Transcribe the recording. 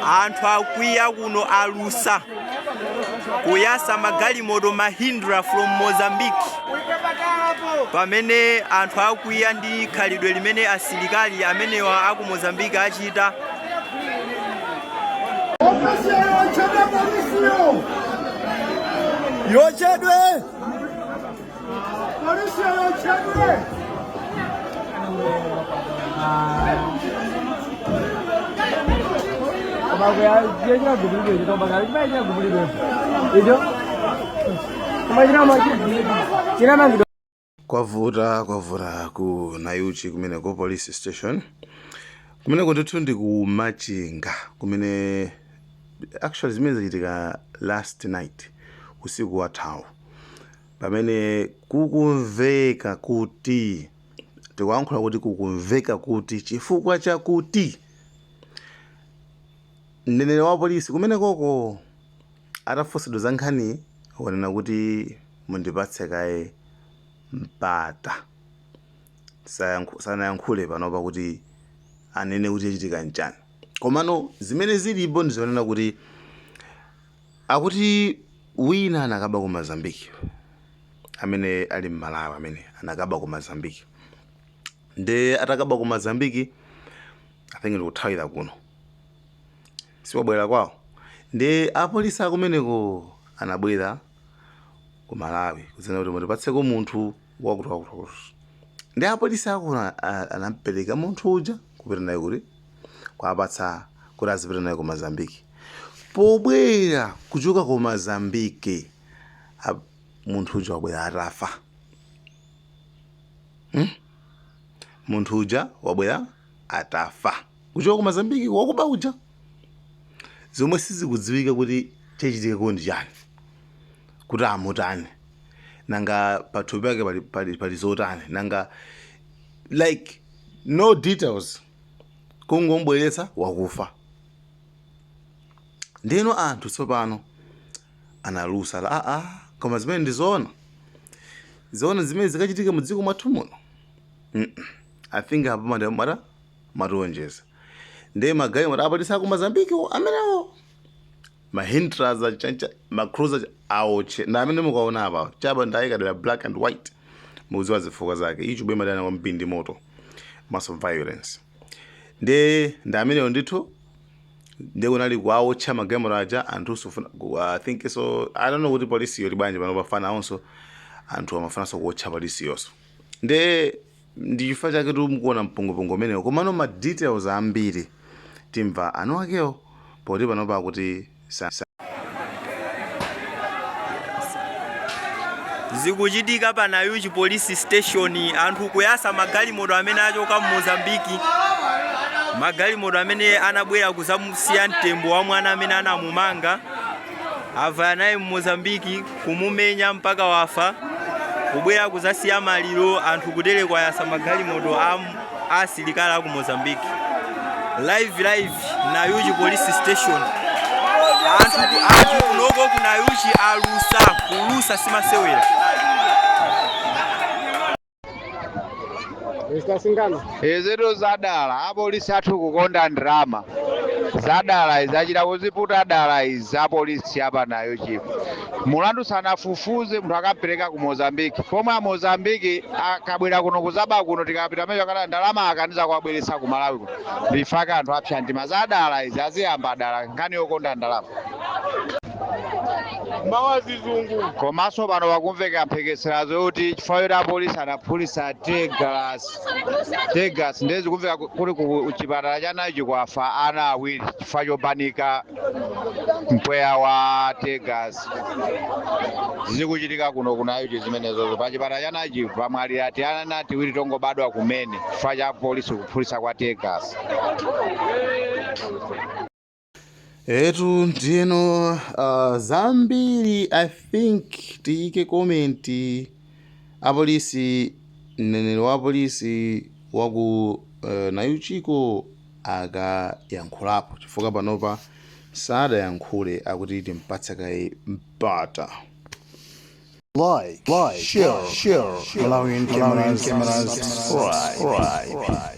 Anthu akwiya kuno, alusa kuyasa magalimoto Mahindra from Mozambique, pamene anthu akwiya ndi khalidwe limene asilikali amenewa aku Mozambique achita. Ofesi yochedwe, polisiyo yochedwe, polisiyo yochedwe. Kwavuta, kwavuta ku Nayuchi kumeneko, police station kumeneko ndithu ndi ku Machinga kumene. Actually zimene zachitika last night, usiku wathawu, pamene kukumveka kuti, tikuyankhula kuti kukumveka kuti chifukwa chakuti mneneri wa polisi kumenekoko atafunsidwa za nkhani wanena kuti mundipatse kaye mpata. Sanayankhule panopa kuti anene kuti chachitika nchani, komano zimene zilipo ndizonena kuti akuti wina anakaba ku Mozambique, amene ali mmalawi, amene anakaba ku Mozambique. Nde atakaba ku Mozambique, I think ndikuthawira kuno, siwabwera kwawo. Ndi apolisi akumeneko anabwera ku Malawi kudzanena kuti mutipatseko munthu wakuti wakuti wakuti. Ndi apolisi akuno anampereka munthu uja kupita naye kuti kuapatsa kuti azipita naye ku Mozambique. Pobwera kuchoka ku Mozambique, munthu uja wabwera atafa, Munthu uja wabwera atafa kuchoka ku Mozambique, wakuba uja, zomwe sizikudziwika kuti chachitikako ndi chani, kuti amutani, nanga pathupi pake pali zotani, nanga, like, no details, kungombweretsa wakufa. Ndeno anthu tsopano analusa la aa, koma zimene ndizoona zoona zimene zikachitika mu dziko mwathu muno? I think apo mata matiwonjeza. Ndiye magalimoto apolisi aku Mozambique amenewo, Mahindras achancha, macruiser aotche, ndi amene mukaona apa chaba ndayikadala black and white. Mukudziwa zifukwa zake, ichi imadana kwambiri ndi moto maso violence. Ndiye ndi amenewo ndithu. Ndiye kunali kuwaotcha magalimoto aja. Anthu sufuna, I think so, I don't know kuti polisiyo ili bwanji pano pafana onso anthu amafunanso kuotcha polisiyonso. Ndiye ndi chifukwa chake tu mukuona mpungwepungwe umenewo. Komano ma details ambiri timva anu akewo, poti panopa akuti sa Zikuchitika pa Nayuchi Police Station, anthu kuyasa magalimoto amene achoka mu Mozambique, magalimoto amene anabwera kuzamusiya mtembo wa mwana amene anamumanga, avaya naye mu Mozambique, kumumenya mpaka wafa, kubwera kuzasiya maliro, anthu kutere kwayasa magalimoto a asilikali aku Mozambique. Live, live, Nayuchi Police Station. Anthu kunoko ku Nayuchi alusa, kulusa simasewera. Mr. Singano. Izitu zadala, apolisi athu kukonda ndalama zadala izi, achita kuziputa dala izi apolisi apa Nayuchi. Mulandu sanafufuze, munthu akampereka ku Mozambique, pomwe a Mozambique akabwera kuno kuzaba kuno, tikapita mecho akana ndalama akaniza kuwabweretsa ku Malawi kuno. Ndifaka anthu apsa mtima, zadala izi, aziyamba dala nkhani yokonda ndalama. Mawa zizungu. Komanso pano pakumveka mphekesera zoti chifukwa choti apolisi anaphulitsa teargas, teargas, ndiye zikumveka kuti ku chipatala cha Nayuchi kwafa ana awiri chifukwa chobanika mpweya wa teargas. Zikuchitika kuno ku Nayuchi zimenezozo. Pa chipatala cha Nayuchi pamwalira tiana tiwiri tongobadwa kumene chifukwa cha polisi kuphulitsa kwa teargas. Etu, ndiyeno zambiri I think tiyike comment apolisi, mneneri wa polisi waku Nayuchiko akayankhulapo, chifukwa panopa sadayankhule, akuti timpatse kaye mpata. Like, share, Malawian cameras, subscribe.